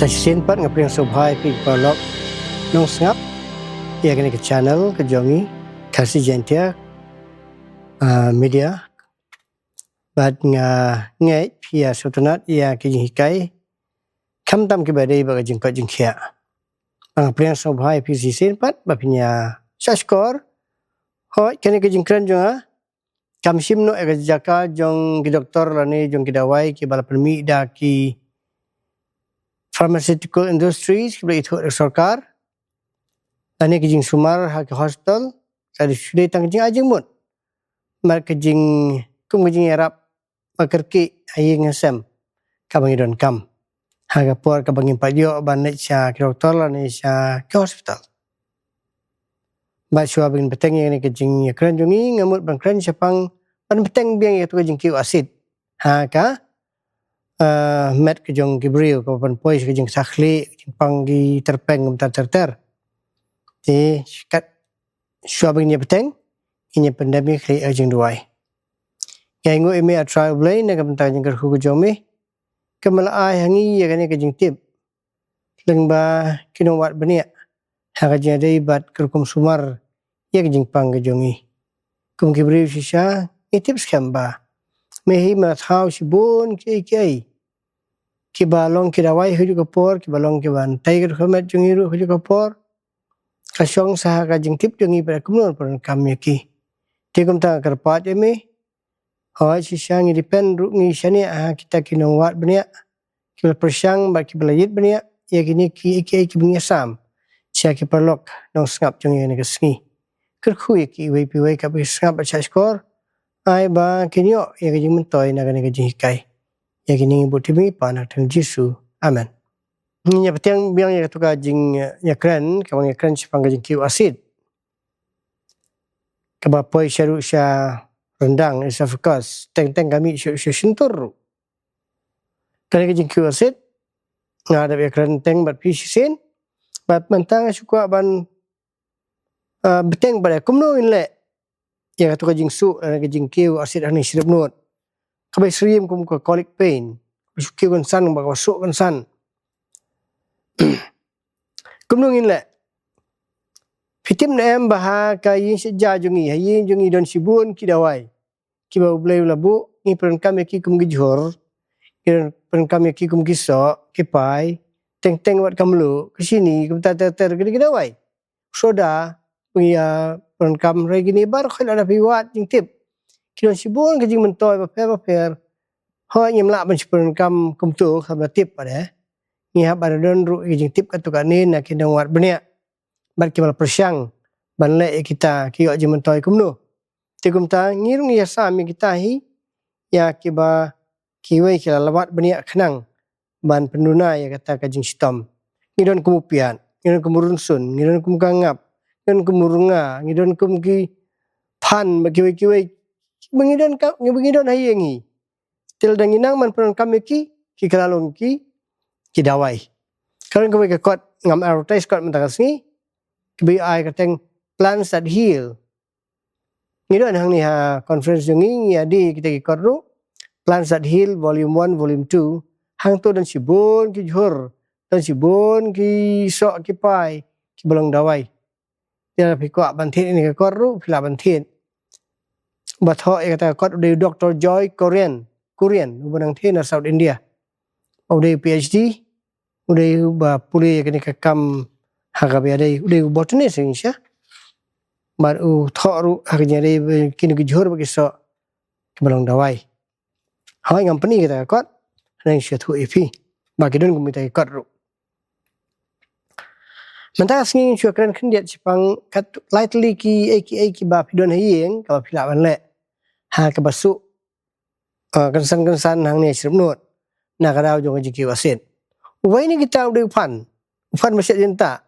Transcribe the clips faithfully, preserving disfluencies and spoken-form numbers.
Sa shisien pat nga pdiang sngewbha ïa phi paralok nongsngap ïa kane ka channel ka jong ngi, Khasi Jaiñtia, ah, Media. Bad nga ngeit phi ïa sngewtynnat ïa ki jinghikai, khamtam kiba dei bad ka jingkoit jingkhiah. Nga pdiang sngewbha ïa phi shisien pat ba phin ïa shahshkor. Hooid, kane ka jingkren jong nga kam shim noh ïa ka jaka jong ki doktor lane jong ki dawai kiba la pynmih da ki pharmaceutical industries kiba la ithuh da ka sorkar, lane ki jingsumar ha ki hospital. Ka dei shu dei tang ka jingai jingmut, bad ka jing, kum ka jingïarap ba kyrkieh ha ïing ha sem kaba ngi donkam ha ka por kaba ngim pat ïoh ban leit sha ki doktor lane sha ki hospital. Bad shuwa ban bteng ïa kane ka jingïakren jong ngi, nga mut ban kren shaphang, ban bteng biang ïa katu ka jingkiew asid ha ka, eh, met ka jong ki briew, kaba pynpoi sha ka jingktah khlieh, ka jingpang ki tyrpeng kumta ter ter. Te kat shuwa ban ïa bteng, ngin ïa pyndem ïa ka khlieh ka jingduwai. Nga ainguh ïa me, A Trai U Blei, na ka bynta ka jingkyrkhu ka jong me, kaba me la ai ha ngi ïa kane ka jingtip lyngba ki nongwad bniah ha ka jingïadei bad ka rukom sumar ïa ka jingpang ka jong ngi. Kum ki briew shisha, ngi tip skhem ba me hi me la thaw shibun kiei kiei kiba long ki dawai ha kajuh ka por, kiba long kiban tei ka dkhot met jong ngi ruh ha kajuh ka por. Ka shong sa ha ka jingtip jong ngi ba kumno ban pyndonkam ïa ki. Te kumta nga kyrpad ïa me, hooid, shisha ngi depend ruh, ngi shaniah ha kita ki nongwad bniah kiba la pyrshang bad kiba la ïit bniah ïa kine kiei kiei kiba ngi ïasam sha ki paralok nongsngap jong ngi ha kane ka sngi. Kyrkhu ïa ki iwei pa iwei kaba ki sngap bad shahshkor, ai ba kin ïoh ïa ka jingmyntoi na kane ka jinghikai. Ïa kine ngi buh tip ïa ngi Pa, na ka kyrteng Jisu. Amen. Ngin ïa bteng biang ïa katu ka jingïakren, kaba ngi ïakren shaphang ka jingkiew asid kaba poi sha ruh sha ryndang, esophagus, teng teng ka mih sha, sha shyntur ruh. Kane ka jingkiew asid nga dep ïakren teng bad phi shisien, bad mynta nga shu kwah ban, ah, bteng bad ïa kumno ngin leh ïa katu ka jingsuh, eh, ka jingkiew asid hangne sha ribnod, kaba syriem kum ka colic pain, kaba shu kiew kynsan, kaba, kaba suh kynsan. Kumno ngin leh? Phi tip ne em ba ha ka ïing shet ja jong ngi, ha ïing jong ngi don shibun ki dawai kiba U Blei u la buh, ngi pyndonkam ïa ki kum ki jhur, ngi pyndonkam ïa ki kum ki soh, ki pai, teng teng wat ka mluh, ka shini, kumta ter ter, ki dawai. Soda, ngi ïa pyndonkam, hynrei kine baroh lada phi wad jingtip, ki don shibun ka jingmyntoi bapher bapher. Hooid, ngim lah ban shu pyndonkam kumto, kaba tip pat de. Ngi hap ban don ruh ïa ka jingtip katto katne na ki nongwad bniah bad kiba la pyrshang ban leh ïa kita, ki ïoh jingmyntoi kumno. Te kumta ngi ruh ngi ïasam ïa kita hi, ïa kiba kiwei ki la wad bniah khnang ban pynduna ïa kata ka jingshitom. Ngi don kum u piat, ngi don kum u rynsun, ngi don kum ka ngap, ngi don kum u rnga, ngi don kum ki phan bad kiwei kiwei. Ba ngi don ka, ba ngi don ha ïing hi. Te lada ngi nang ban pyndonkam ïa ki, ki kylla long ki, ki dawai. Ka don kawei ka kot, ngam advertise kot mynta ka sngi, kaba ai ka kyrteng Plants That Heal. Ngi don hangne ha conference jong ngi, ngi ïa die kita ki kot ruh, Plants That Heal Volume One, Volume Two. Hangto don shibun ki jhur, don shibun ki soh ki pai kiba long dawai. Lada phi kwah ban thied ïa kane ka kot ruh, phi lah ban thied. Ba thoh ïa kata ka kot u dei u Doktor Joy Kurian, Kurian, uba nang thied na South India. U dei u PhD, u dei uba pule ïa kane ka kam ha kaba ïadei, u dei u botanist, ïa ngi sha. Bad u thoh ruh ha kaba ïadei bad kine ki jhur bad ki soh kiba long dawai. Hooid, ngam pyni kita ki kot, hynrei ngi shu ïathuh ïa phi ba ki don kum kita ki kot ruh. Mynta ka sngi ngi shu kren khyndiat shaphang katto lai tylli kiei kiei kiba phi don ha ïing, kaba phi lah ban leh ha kaba suh, ah, kynsan kynsan hangne sha ribnod, na ka daw jong ka jingkiew asid. Uwei na kita u dei u phan, u phan ba shet jyntah.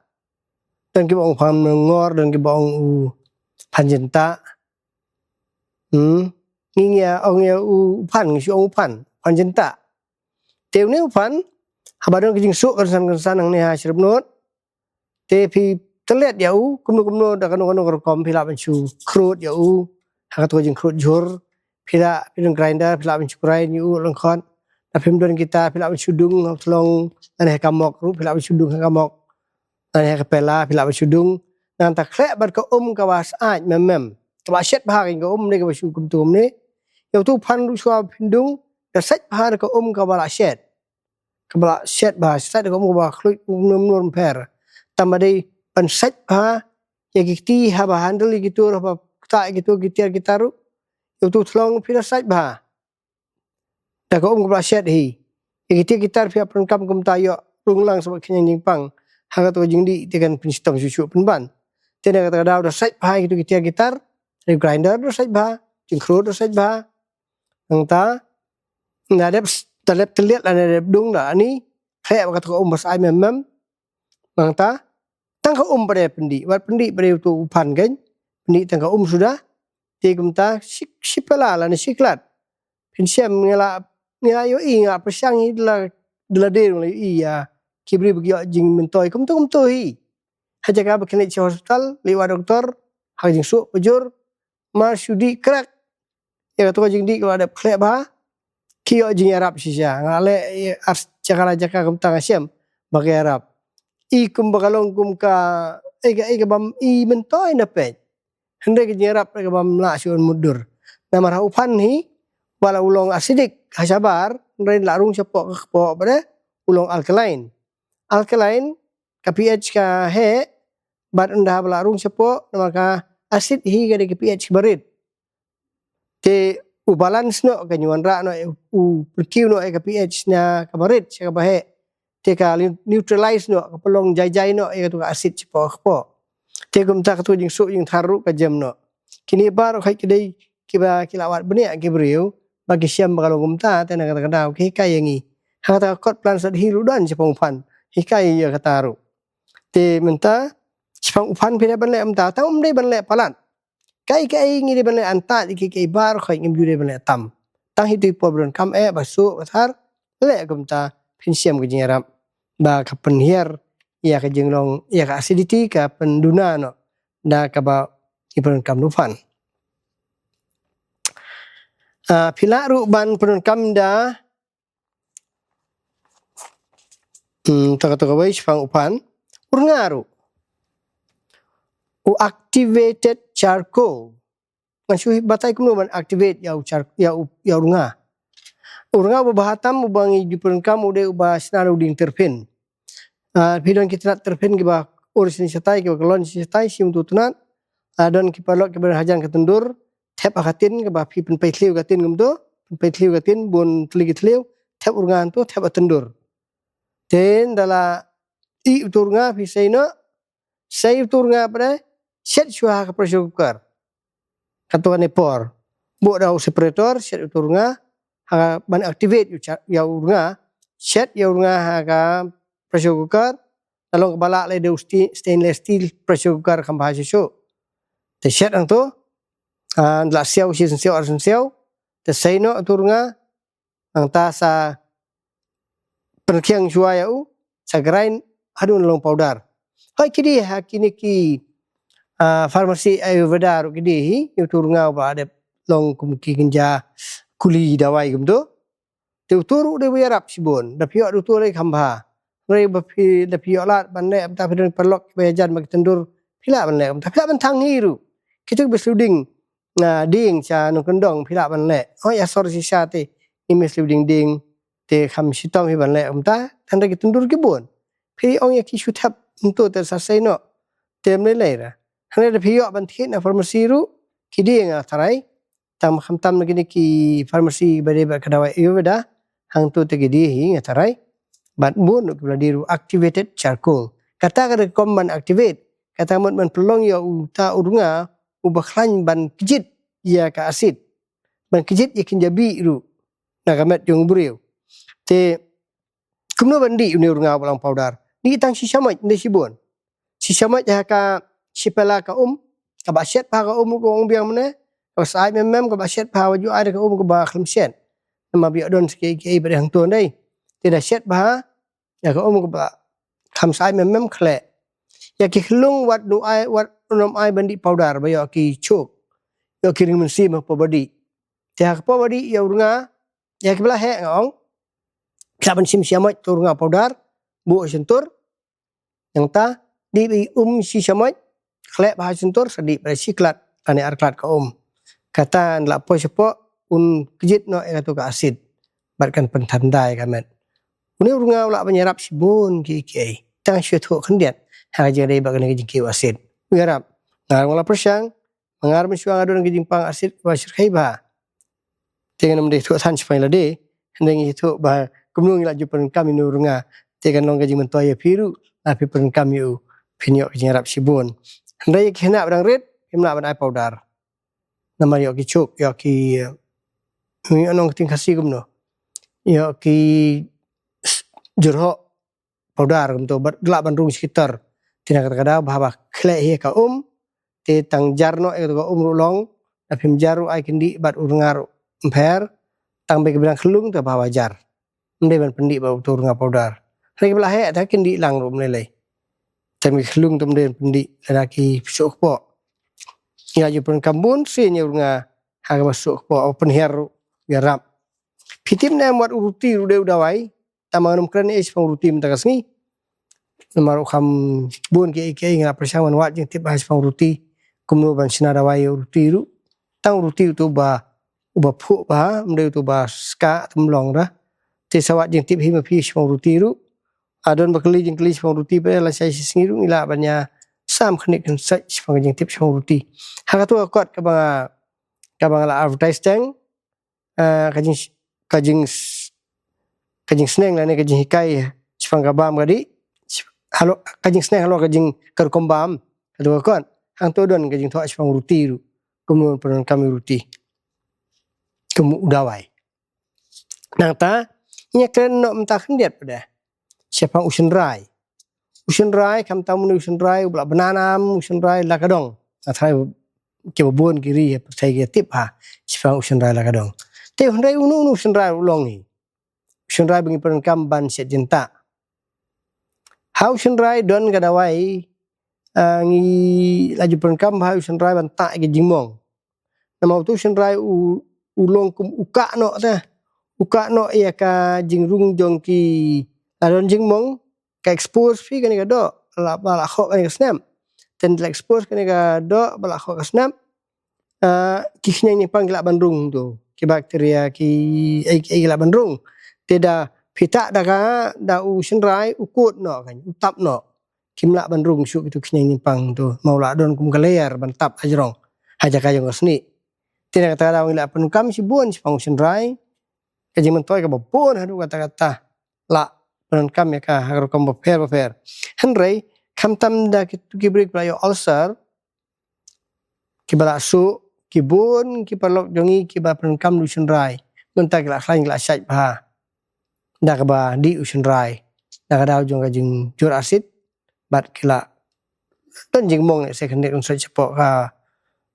Don kiba ong u phan mengor, don kiba ong u phan jyntah. Hmm. Ngi, ngi ïa ong ïa u phan, ngi shu ong u phan, phan jyntah. Te une u phan, haba don ka jingsuh kynsan kynsan hangne ha sha ribnod, te phi tylliat ïa u kumno kumno, da kano kano ka rukom, phi lah ban shu khrud ïa u ha kato ka jingkhrud jhur. Phi lah, phi don grinder, phi lah ban shu grind ïa u lyngkhot. Da phim don kita, phi lah ban shu dung ha u thlong, lane ha ka mok ruh phi lah ban shu dung ha ka mok, lane ha ka pela phi lah ban shu dung. Nangta khleh bad ka um kaba syaid mem mem, kaba shet bha, ka um ne kaba shu kumto ne. Ïa uto u phan ruh shuwa phin dung, da shet bha da ka um kaba la shet, kaba la shet bha, shet da ka um kaba khluit, um, um, um, pher. Tang ba dei ban shet bha ïa ki kti haba handle ïa kito, haba ktah ïa kito ki tiar ki tar ruh. Ïa uto u thlong phi da shet bha da ka um kaba la shet hi. Ïa ki tiar ki tar phi hap pyndonkam kumta, ïoh rung lang sa ba khñiang jingpang ha kato ka jingdih, te kan pynshitom shuh shuh pynban. Te na kata ka daw da shet bha ïa kito ki tiar ki tar, ïa u grinder da shet bha, jingkhroh da shet bha. Nangta da dep, da dep tylliat lane da dep dung da ani, khleh bad kata ka um ba syaid mem mem. Nangta tang ka um pat de pyndih, wat pyndih pat de uto u phan kein, pyndih tang ka um suda. Te kumta shi, shi pela lane shi klat. Phin shem, ngi la, ngi la ïohi, ngi la pyrshang hi da la, da lade ngi la ïohi ïa ki briew ba ki ïoh jingmyntoi kumto kumto hi. Ha jaka ba kin leit sha hospital, leit wad doktor ha ka jingsuk ba jur, mar shu dih krek ïa kato ka jingdih kaba la dep khleh bha, ki ïoh jingïarap shisha. Nga leh, eh, ar jaka la jaka kumta nga shem ba ki ïarap. I kumba ka long kum ka, eh, ka, eh, ka bym i myntoi na peit. Hynrei ka jingïarap ka bym lah shuh ban mutdur. Namar ha u phan hi, wat la u long acidic ha shabar, hynrei la rung shapoh ka kpoh pat de u long alkaline. Alkaline, ka pH ka heh, bad ynda ba la rung shapoh, namar ka acid hi ka dei ka pH kaba rit. Te u balance noh, ka wanrah noh, u pyrkiew noh ïa ka pH na kaba rit sha kaba heh. Te ka neutralize noh, ka pynlong jai jai noh ïa kato ka acid shapoh kpoh. Te kumta kato jingsuk jingthar ruh ka jem noh. Kine baroh hi ki dei kiba ki la wad bniah ki briew ba ki shem ba ka long kumta, te na kata ka daw ki hikai ïa ngi. Ha kata ka kot plan sat hi ruh don shaphang u phan, hikai ïa kata ruh. Te mynta shaphang u phan phi dei ban leh mynta, tang ym dei ban leh palat. Kaei kaei ngi dei ban leh, anta ïa kiei kiei baroh hi ngim ju dei ban leh tam. Tang hi tu i por ba donkam eh, ba suk ba thar, leh kumta, phin shem ka jingïarap ba ka pynhiar ïa ka jinglong, ïa ka acidity ka pynduna noh da kaba i pyndonkam da u phan. Ah, phi lah ruh ban pyndonkam da Hmm, ta kata kawei shaphang u phan. U rnga ruh, u activated charcoal. Ngan shu batai kumno ban activate ïa u char-, ïa u, ïa u rnga. U rnga uba bha tam uba ngi ju pyndonkam u dei uba shna da u dieng tyrphin. Ah, phi don ki tnat tyrphin kiba ur shane shatai, kiba kyllon shane shatai, shim uto u tnat. Ah, don ki paralok kiba don hajan ka tyndur, thep ha ka tin, kaba phi pynpei thliew ka tin kumto, pynpei thliew ka tin, bun tylli ki thliew, thep u rnga hangto, thep ha tyndur. Te ynda la ih uto u rnga phi sei noh, sei uto u rnga pat de, shet shuwa ha ka pressure cooker. Kato kane por, buh da u separator, shet uto u rnga, ha ban activate ïa u cha-, ïa u rnga, shet ïa u rnga ha ka pressure cooker, la long kaba lah lei da u sti-, stainless steel pressure cooker kham bha shuh shuh. Te shet hangto, ah, la siaw shi sien siaw ar sien siaw, te sei noh uto u rnga, nangta sa pynrkhiang shuwa ïa u, sa grind haduh la long powder. Hooid ki die ha kine ki, ah, pharmacy Ayurveda ruh ki die hi, ïa uto u rnga uba dep long kum ki kynja kuli dawai kumto. Te uto ruh u dei uba ïarap shibun, da phi ïoh da uto lei kham bha. Hynrei ba phi, da phi ïoh lad ban leh, mynta phi don paralok ba ïajan bad ki tyndur, phi lah ban leh, mynta phi lah ban thang hi ruh. Kito kiba sliu dieng, ah, dieng sha nongkyndong phi lah ban leh. Hooid ïa sor shisha te, ngim sliu dieng dieng, te kham shitom hi ban leh mynta, hynrei ki tyndur ki bun. Phi ong ïa ki shu thep hangto te sa sei noh, te ym lei lei ra. Hynrei da phi ïoh ban thied na pharmacy ruh, ki die nga tharai, tang khamtam na kine ki pharmacy ba dei bad ka dawai Ayurveda, hangto te ki die hi nga tharai. Bad bun ruh kiba la die ruh activated charcoal. Kata ka dei ka kam ban activate, kata mut ban pynlong ïa uta u rnga uba khlaiñ ban kjit ïa ka acid, ban kjit ïa ki kynja bih ruh na ka met jong u briew. Te kumno ban dih une u rnga uba long powder? Dih tang shi shamoit, ym dei shibun. Shi shamoit ha ka, shi pela ka um, kaba shet bha ka um, ka um biang mynne, kaba syaid mem mem, kaba shet bha, wat ju ai da ka um kaba khlem shet. Namar ba ïoh don sa kiei kiei pat de hangto, ym dei? Te da shet bha ïa ka um kaba kham syaid mem mem, khleh. Ïa ki khyllung wat nym ai, wat nym ai ban dih powder, ba ïoh ki chuk, ïoh ki ring mynsiem hapoh ba dih. Te ha kapoh ba dih ïa u rnga, ïa kiba la heh nga ong, Ki lah ban shim shi shamoit uto u rnga powder, buh ha shyntur. Nangta dih bad i um shi shamoit, khleh bha ha shyntur, sa dih bad shi klat lane ar klat ka um. Kata ynda la poi shapoh, un kjit noh ïa kato ka asid bad kan pynthymmai ïa ka met. Une u rnga u lah ban ïarap shibun kiei kiei. Tang shu ïathuh khyndiat ha ka jingïadei bad kane ka jingkiew asid. U ïarap. Nga ruh nga la pyrshang, ma nga ruh mynshuwa nga don ka jingpang asid kaba shyrkhei bha. Te ngan ym dei ïathuh than shaphang lade, hynrei ngi ïathuh ba kumno ngi lah ju pyndonkam ïa une u rnga. Te kan long ka jingmyntoi ïa phi ruh, lada phi pyndonkam ïa u, phin ïoh ka jingïarap shibun. Hynrei ïa ki khynnah ba dang rit, phim lah ban ai powder. Namar ïoh ki chuk, ïoh ki, eh, ïoh nong ka ktien Khasi kumno, ïoh ki s-, jyrhoh powder kumto, bad lah ban rung shi ki tor. Te na kata ka daw bha ba khleh hi ka um, te tang jar noh ïa kato ka um ruh long, lada phim jar ruh ai kyndit bad u rnga ruh ym pher, tang ba ka ba dang khyllung te bha ba jar. Ym dei ban pyndih bad uto u rnga powder. Hynrei ki ba la heh te kyndit lang ruh ym lei lei. Tang ba khyllung te ym dei ban pyndih, lada ki suk kpoh. Ngi lah ju pyndonkam bun sien ïa u rnga ha kaba suk kpoh, u pynhiar ruh u ïarap. Phi tip ne em, wat u ruti ruh u dei u dawai. Tang ba ngan ym kren ei shaphang u ruti mynta ka sngi. Namar u kham bun kiei kiei, nga la pyrshang ban wad jingtip ha shaphang u ruti, kumno ban shna dawai ïa u ruti ruh. Tang u ruti uto uba, uba phuh bha, ym dei uto uba skah, te ym long re. Te sa wad jingtip hi ma phi shaphang u ruti ruh. Lada don ba kylli jingkylli shaphang u ruti pat, lashai shi sngi ruh ngi lah ban ïa sam khyndiat khynsoit shaphang ka jingtip shaphang u ruti. Ha kato ka kot kaba nga, kaba nga la advertise teng, ah, ka jing, ka jing, ka jingsneng lane ka jinghikai shaphang ka bam ka dih, halor, ka jingsneng halor ka jing, ka rukom bam, kato ka kot. Hangto don ka jingthoh shaphang u ruti ruh, kumno pyndonkam ïa u ruti kum u dawai. Nangta ngin ïa kren noh mynta khyndiat pat de shaphang u shynrai. U shynrai, khamtam une u shynrai uba la bnanam, u shynrai la ka dong. Nga tharai kiba bun ki ri ha pyrthei ki tip ha shaphang u shynrai la ka dong. Te hynrei uno uno u shynrai u long hi, u shynrai ba ngi pyndonkam ban shet jyntah. Ha u shynrai don ka dawai, ah, ngi la ju pyndonkam bha u shynrai ban tah ïa ka jingmong. Namar uto u shynrai u, u long kum u kah noh te, u kah noh ïa ka jingrung jong ki, la don jingmong, ka expose phi kane ka doh, la, ba la khoh kane ka snep. Te ynda la expose kane ka doh ba la khoh ka snep, ah, ki khñiang nyngpang ki lah ban rung to, ki bakteria, ki, ei, ei ki lah ban rung. Te da phi tah da ka, da u shynrai, u kut noh kan, u tap noh. Kim lah ban rung shuh kito khñiang nyngpang to, namar u la don kum ka layer ban tap hajrong, ha jaka jong ka snieh. Te na kata ka daw ngi lah pyndonkam shibun shaphang u shynrai. Ka jingmyntoi kaba bun haduh katta katta lah pyndonkam ïa ka ha ka rukom bapher bapher. Hynrei khamtam da kito ki briew ba la ïoh ulcer, kiba la suk, ki bun ki paralok jong ngi kiba pyndonkam da u shynrai, mynta ki la khlaiñ, ki la shait bha da kaba dih u shynrai na ka daw jong ka jingjur asid, bad ki la don jingmong ne se khyndiat khynsoit shapoh ka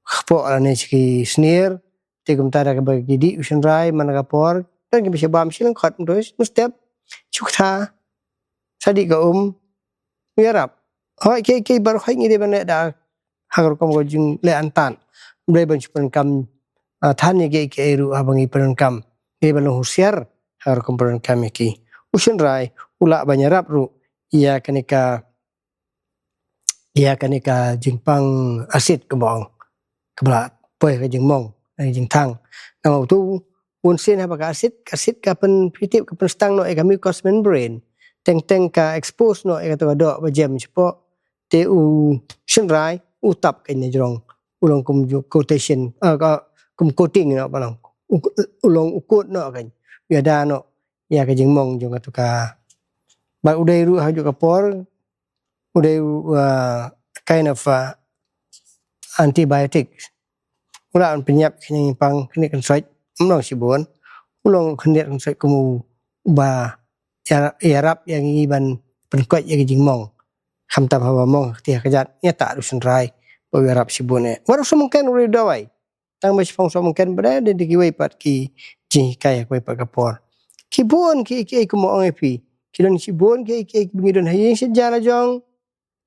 kpoh lane sha ki snier. Te kumta da kaba ki dih u shynrai man ka por, don kiba shu bam shi lyngkhot, mynta mynstep, shu ktha, sa dih ka um, u ïarap. Hooid, kiei kiei baroh hooid ngi dei ban leh da ha ka rukom ka jingleh antad. Ym dei ban shu pyndonkam, ah, than ïa kiei kiei ruh haba ngi pyndonkam. Ngi dei ban long husiar ha ka rukom pyndonkam ïa ki. U shynrai u lah ban ïarap ruh ïa kane ka, ïa kane ka jingpang asid kaba ong, kaba la poi ha ka jingmong, ha ka jingthang. Namar uto, bun sien haba ka asid, ka asid ka pyn, phi tip, ka pynsdang noh ïa ka mucous membrane. Teng teng ka expose noh ïa kato ka doh ba jem shapoh. Te u shynrai u tap kane hajrong, u long kum ju coatation, ah, ka, kum coating noh ba long. U, u long u kut noh kan, u ïada noh ïa ka jingmong jong kato ka. Bad u dei ruh ha kajuh ka por, u dei, uh, kind of, uh, antibiotic. U lah ban pynïap khñiang nyngpang khyndiat khynsoit, ym long shibun. U long khyndiat khynsoit kum uba ïa, ïarap ïa ngi ban pynkoit ïa ka jingmong. Khamtam haba mong ha kti ha kjat, ngi tah da u shynrai ba u ïarap shibun eh. Wat u sohmynken u dei dawai. Tang ba shaphang sohmynken pat de, de kiwei pat ki jinghikai ha kawei pat ka por. Ki bun kiei kiei kumba ong ïa phi. Ki don shibun kiei kiei kiba ngi don ha ïing shet ja la jong,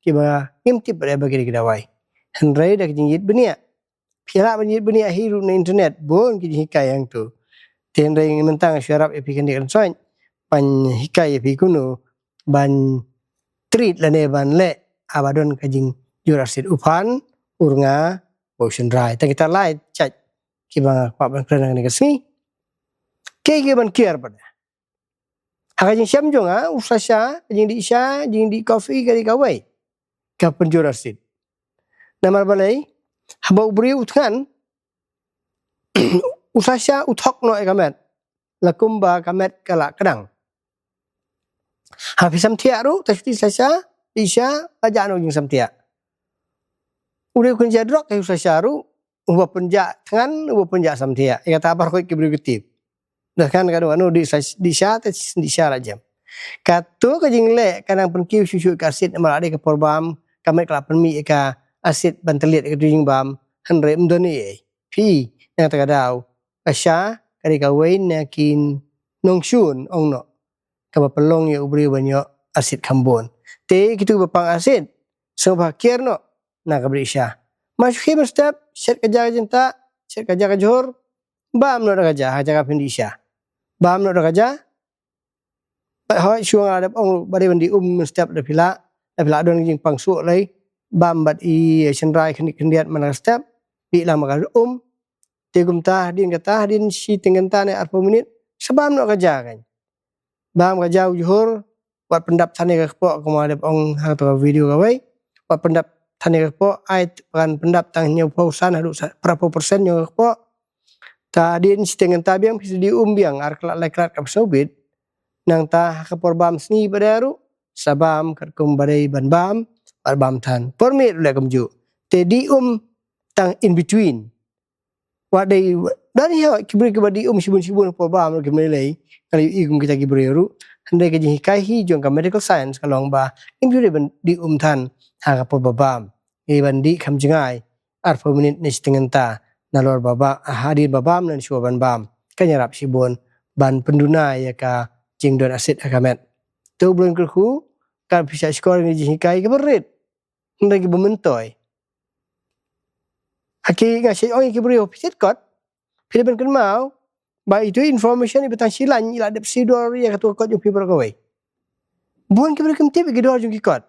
kiba ngim tip pat de ba ki dei ki dawai. Hynrei da ka jingïit bniah, phi lah ban ïit bniah hi ruh na internet, bun ki jinghikai hangto. Te hynrei mynta nga shu ïarap ïa phi khyndiat khynsoit. ban hikai ïa phi kumno ban treat lane ban leh haba don ka jingjur arsit, u phan, u rnga, bad u shynrai. Tang kita lai jait kiba nga kwah ban kren ha kane ka sngi. Kiei kiei ban kiar pat. Ha ka jingshem jong nga, u slasha, ka jingdih sha, jingdih coffee ka dei kawei ka pynjur arsit. Namar balei, haba u briew u thngan, u slasha u thok noh ïa ka met, la kumba ka met ka la kdang. Ha phi samthiah ruh, ta shuti slasha, dih sha, la jah noh jingsamthiah. U dei u kynja drok ïa u slasha ruh, uba pynjah thngan, uba pynjah samthiah. Ïa kata baroh ki briew ki tip. Da thngan ka dei, anu dih sa, dih sha, te dih sha la jem. Kato ka jingleh ka nang pynkiew shuh shuh ka arsit, namar la dei ka por bam, ka met ka la pynmih ïa ka arsit ban tylliat ïa kato jingbam, hynrei ym don ei ei. Phi, na kata ka daw, ka sha ka dei kawei na ki nongshun, ong noh, kaba pynlong ïa u briew ban ïoh arsit kham bun. Te kito kiba pang arsit, sngewbha kiar noh na kaba dih sha. Ma shu khie mynstep, shet ka ja ka jingtah, shet ka ja ka jhur, bam noh da ka ja ha jaka phin dih sha. Bam noh da ka ja. Bad hooid, shuwa nga la dep ong ba dei ban dih um mynstep, da phi lah, da phi lah don ka jingpang suk lei, bam bad i shynrai khyndiat khyndiat man la ka step, dih lang bad ka um. Te kumta hadien kata, hadien shiteng kynta ne arphew minit, sa bam noh ka ja kan. Bam ka ja u jhur, wat pyndap than ïa ka kpoh, kumba dep ong ha kato ka video kawei. Wat pyndap than ïa ka kpoh, ai, kan pyndap tang hynñiewphew san haduh sa, phraphew persen ïa ka kpoh. Ta hadien shiteng kynta biang, phi sa dih um biang, ar klat lai klat kaba sngewbit. Nangta ha ka por bam sngi pat ruh, sa bam katkum ba dei ban bam, bad bam than. Por miet ruh leh kumjuh. Te dih um tang in between. Wat dei, don hi hooid ki briew kiba dih um shibun shibun ha por bam ruh kim lei lei. Nga la ïohi kum kita ki briew ruh. Hynrei ka jinghikai hi jong ka medical science ka long ba, ym ju dei ban dih um than ha ka por ba bam. Dei ban dih kham jngai, arphew minit ne shiteng kynta, nalor ba bam, hadien ba bam ne shuwa ban bam. Kan ïarap shibun ban pynduna ïa ka jingdon arsit ha ka met. Te u Blei un kyrkhu, kan phi shah shkor ïa ka jinghikai kaba rit. Hynrei kiba myntoi. Ha ki, nga shu ong ïa ki briew, phi thied kot, phi dei ban kynmaw ba ito i information iba tang shi lain i la dep siew dor ïa kato ka kot jong phi baroh kawei. Bun ki briew kim tip ïa ki dor jong ki kot.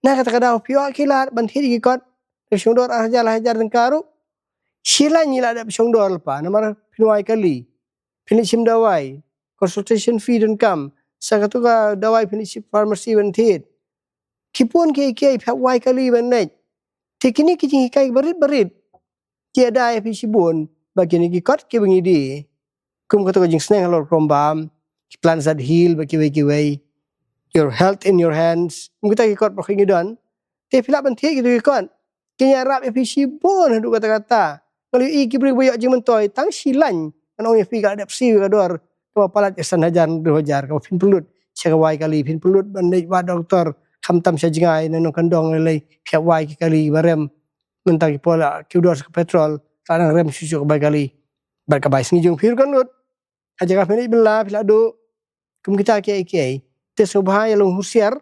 Na kata ka daw phi ïoh ki lad ban thied ïa ki kot, ki shong dor ar hajar, lai hajar tyngka ruh. Shi lain i la dep shong dor lypa, namar phin wai kali, phin leit shim dawai, consultation fee donkam, sa kato ka dawai phin leit shim pharmacy ban thied. Ki bun kiei kiei, phi hap wai kali ban leit. Te kine ki jinghikai barit barit ki ïada ïa phi shibun ba kine ki kot kiba ngi die, kum kato ka jingsneng halor khlem bam, ki Plan Z Heal bad kiwei kiwei, Your Health in Your Hands, kum kita ki kot ba ngi don. Te phi lah ban thied kito ki kot. Kin ïarap ïa phi shibun haduh katta katta. Nga la ïohi ki briew ba ïoh jingmyntoi tang shi lain, ngan ong ïa phi, ka la dep siew ïa ka dor kaba palat ïa san hajar, hynriew hajar, kaba phin pynlut sha ka wai kali, phin pynlut ban leit wad doktor, khamtam sha jngai, na nongkyndong lei lei, phi hap wai ki kali ba rem. Mynta ki por la kiew dor sha ka petrol, ka nang rem shuh shuh ka bai kali. Bad ka bai sngi jong phi ruh kan lut. Ha jaka phin leit bylla, phi la duh. Kum kita kiei kiei. Te sngewbha ïa long husiar.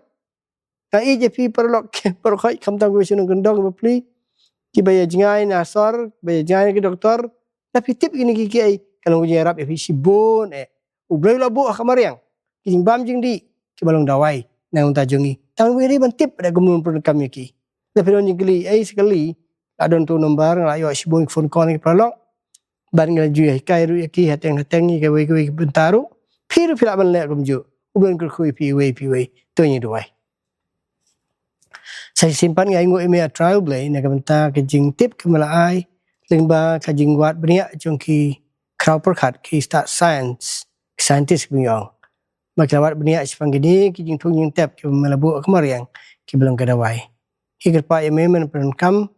Nga ïeit ïa phi paralok, paralok, khamtam kiba shu nongkyndong, kiba pli, kiba ïa jngai na sor, kiba ïa jngai na ki doktor. Lada phi tip kine kiei kiei, ka long ka jingïarap ïa phi shibun eh. U Blei u la buh ha ka mariang ki jingbam jingdih kiba long dawai na ka bynta jong ngi. Tang ba ngi dei ban tip da kumno ban pyndonkam ïa ki. Lada phi don jingkylli, ei, sa kylli, la don uto u number, nga la ïoh shibun ki phone call na ki paralok. Bad nga la ju ïa hikai ruh ïa ki hateng hateng ïa kiwei kiwei ki bynta ruh. Phi ruh phi lah ban leh kumjuh. U Blei un kyrkhu ïa phi iwei pa iwei. To ngin ïa duwai. Sa shisien pat nga ainguh ïa me, A Trai U Blei, na ka bynta ka jingtip kaba me la ai lyngba ka jingwad bniah jong ki khraw pyrkhat, ki stad science, ki scientist, kiba ngi ong. Ba ki la wad bniah shaphang kine ki jingthung jingtep kiba me la buh ha ka mariang, kiba long ka dawai. Ngi kyrpad ïa me, men pyndonkam,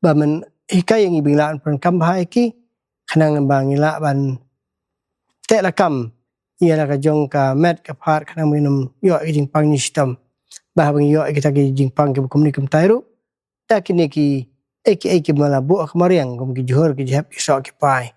ba men hikai ïa ngi ba ngin lah ban pyndonkam bha ïa ki, khnang ba ngin lah ban teh lakam ïa la ka jong ka met ka phad, khnang ba ngin ym ïoh ïa ki jingpang jingshitom. Ba haba ngi ïoh ïa kita ki jingpang kiba kumne kumtai ruh, da kine kiei kiei kiba me la buh ha ka mariang, kum ki jhur, ki jhep, ki soh, ki pai,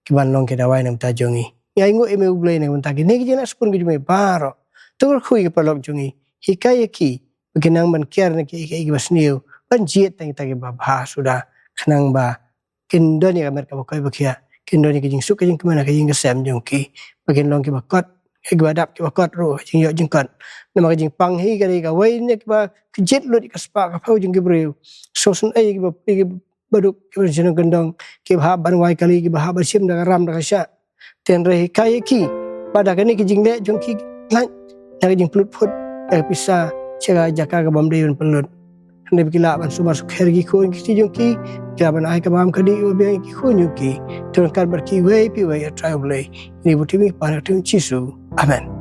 ki ban long ki dawai na ka bynta jong ngi. Ngi ainguh ïa me U Blei na ka bynta kine ki jingïasyllok ki jong me baroh. To kyrkhu ïa ki paralok jong ngi. Hikai ïa ki ba kin nang ban kiar na kiei kiei kiba sniew, ban jied tang kita kiba bha suda, khnang ba kin don ïa ka met kaba koit ba khiah, kin don ïa ka jingsuk ka jingkmen ha ka ïing ka sem jong ki, ba kin long kiba kot kiba dap kiba kot ruh, jingïoh jingkot. Namar ka jingpang hi ka dei kawei na kiba kjit lut ïa ka spah ka phew jong ki briew. Sngewsynei ïa kiba, ïa kiba duk, kiba shnong kyndong, kiba hap ban wai kali, kiba hap ban shim da ka ram da ka shah. Hynrei hikai ïa ki ba da kane ka jingleh jong ki, lait na ka jingpynlut phut ïa ka pisa sha ka jaka ka bym dei ban pynlut. Hynrei ba ki lah ban sumar sukher ïa ki khun ki kti jong ki, ki lah ban ai ka bam ka dih ba biang ïa ki khun jong ki. To ryngkat bad kiwei pa kiwei, ïa Trai U Blei. Ïa kane bad ki jingpang ha ka kyrteng Jisu. Amen.